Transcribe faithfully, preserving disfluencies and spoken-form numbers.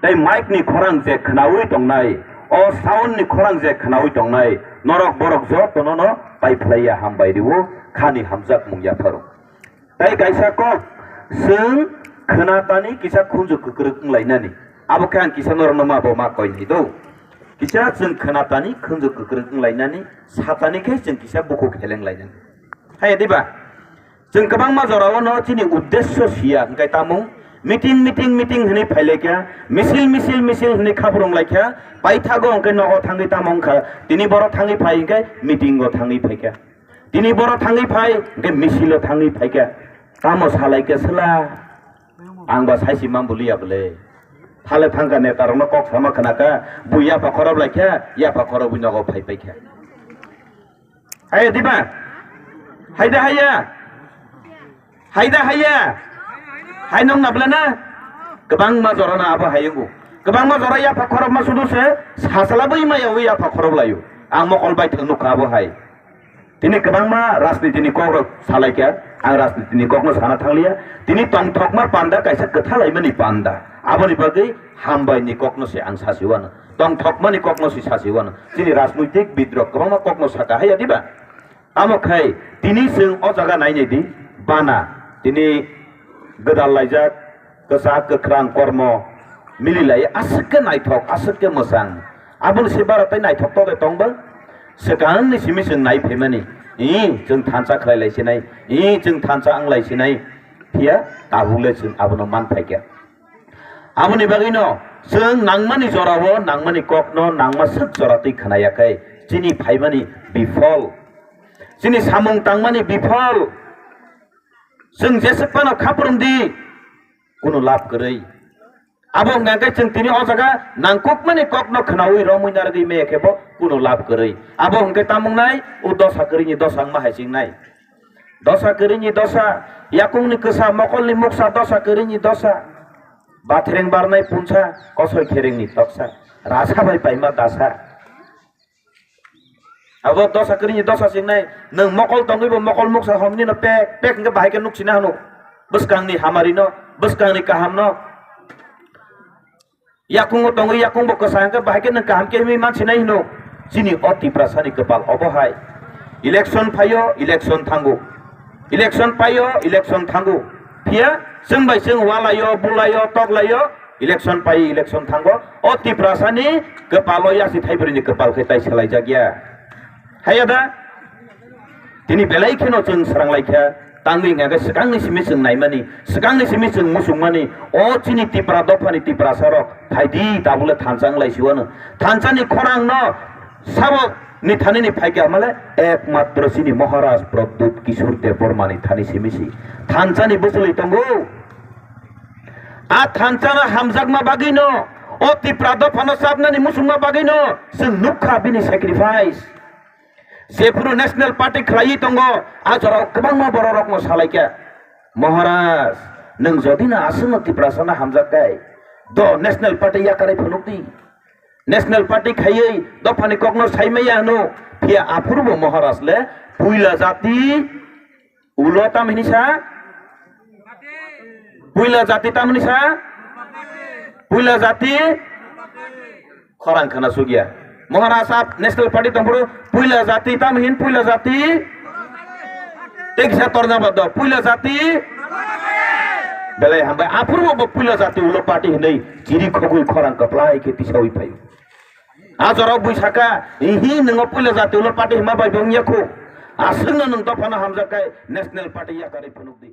Tei mic ni khorang je khnaui tongnai, o sound ni khorang je khnaui tongnai, norok borok jotono no pai phlaiya hambai rwo, khani hamjak mung yapharo. Tei kaisa kok, chwng khwnatani kisa khunju kwkrwk wnglainani. Abo khe ang kisa norokno ma bo ma koi nai do. Kisa chwng khwnatani khunju kwkrwk wnglainani, satani khe chwng kisa bukhuk heleng lainani. Hai diba? Chwng kwbangma jorao no chini uddesyo siya hwnkhe tamung meeting, meeting, meeting hwnwi phailaikha, misil, misil, misil hwnwi khabrung laikha, paithago hwnkhe nogo thangwi tamo wngkha, tini boro thangwi phai hwnkhe meeting o thangwi phaikha. Tini boro thangwi phai, hwnkhe misilo thangwi phaikha. Tamo salaikha sela? Ang ba saisi mambuliya bwle. Thale thangkha netarokno kok sama khnakha, bui yapha khorop laikha, yapha khorobwi nogo phai paikha. Hai diba? Hai da haiya? Hai da haiya? Hai nong nabla na? Kwbangma jorana abo hayungo. Kwbangma jora yapha khorop ma sudu se, sasala bui maya wi yapha khorop layo. Ang mokol bai thang nukha abo hai. Tini kwbangma rajniti ni kok rok salaikha, ang rajniti ni kok no sana thangliya. Tini tongthokma panda kaisa kwthalaimani panda. Aboni bagwi hambai ni kok no se ang sasiwano. Tongthokma ni kok no se sasiwano. Chini rajnoitik bid rok kwbangma kok no saka haiya diba? Tamo khai tini chwng o jaga nai nai di, bana tini gwdal laijak, kwchak kwkhrang kormo mililai aswk khe naithok, aswk khe mwchang. Aboni se bara tei naithok tongwi tongba, swkangni simi chwng nai phaimani, i chwng thansa khlai lai sinai, i chwng thansa wng lai sinai, phiya tabuk le chwng abono man phaikha. Aboni bagwino chwng nangmani jorao nangmani kokno nangma swk jora twi khna ya khe chini phaimani bifol, chini samung tangmani bifol. Chwng jeswk phano khaprwng di, kunu lab kwrwi. Abo hwnkha khe chwng tini o jaga nangkukmani kokno khnaui romwi narwgwi maya khe bo kunu lab kwrwi. Abo hwnkhe tamung nai, o dosa kwrwini dosa wngma hai chwng nai. Dosa kwrwini dosa, yakungni kwsa, mokolni muksa, dosa kwrwini dosa. Bathreng barnai punsa, kosoi kherengni toksa, rasa bai paima dasa. Abo dosa kwrwini dosa chingnai, nwng mokol tongwi bo mokol muksa homni no pek pek hwnkhe bahai khe nuk sina hwno. Bwskangni hamari no, bwskangni kaham no. Yakungo tongwi yakung bo kwsa hwnkhe bahai khe nwng kaham khe himwi man sinai hwno. Chini o Tiprasani kwpal obo hai. Election phaio, election thango. Election paio, election thango. Phiya chwng bai chwng walaio, bulaio, toklaio, election paio, election thango. O Tiprasani kwpalo yasi thaibrwini kwpal khe tai swlaijakya. Haiya da? Tini belai kheno chwng swrang laikha, tangwi hwnkha khe swkangni simi chwng naimani, swkangni simi chwng muchungmani, o chini Tipra dophani Tiprasa rok phaidi tabukle thansa wng lai siwano. Thansani khorangno sabo ni thani ni phaikha hamale ekmatro chini Maharaj Pradyut Kishore Debbarma ni thani simi si. Thansani bwchwlwi tongo. A thansano hamjakma bagwino, o Tipra dophano chapnani muchungma bagwino chwng nukha bini sacrifice. Jephuru National Party khlaiwi tongo, a jorao kwbangma bororokno salaikha, "Maharaj, nwng jodi no aswkno Tiprasano hamjak khe, do National Party yakarwi phunukdi." National Party khaiwi dophani kokno saimaya hwno, phiya aphuru bo Maharaj le puila jati ulo tam hini sa? Puila jati tam hini sa? Puila jati? Khorang khna sugya. Maharaj ap National Party tongphuru puila jati tam hin puila jati? Teksa torna bado puila jati? Belai hambai aphuru bo puila jati ulo party hinwi chiri khogwi khorang kwplai khe tisawi phai. A jorao bui saka, "Ihi, nwngo puila jati ulo party hima bai bo wngya khu. Aswkno nwng dophano hamjak khe National Party yakarwi phunukdi."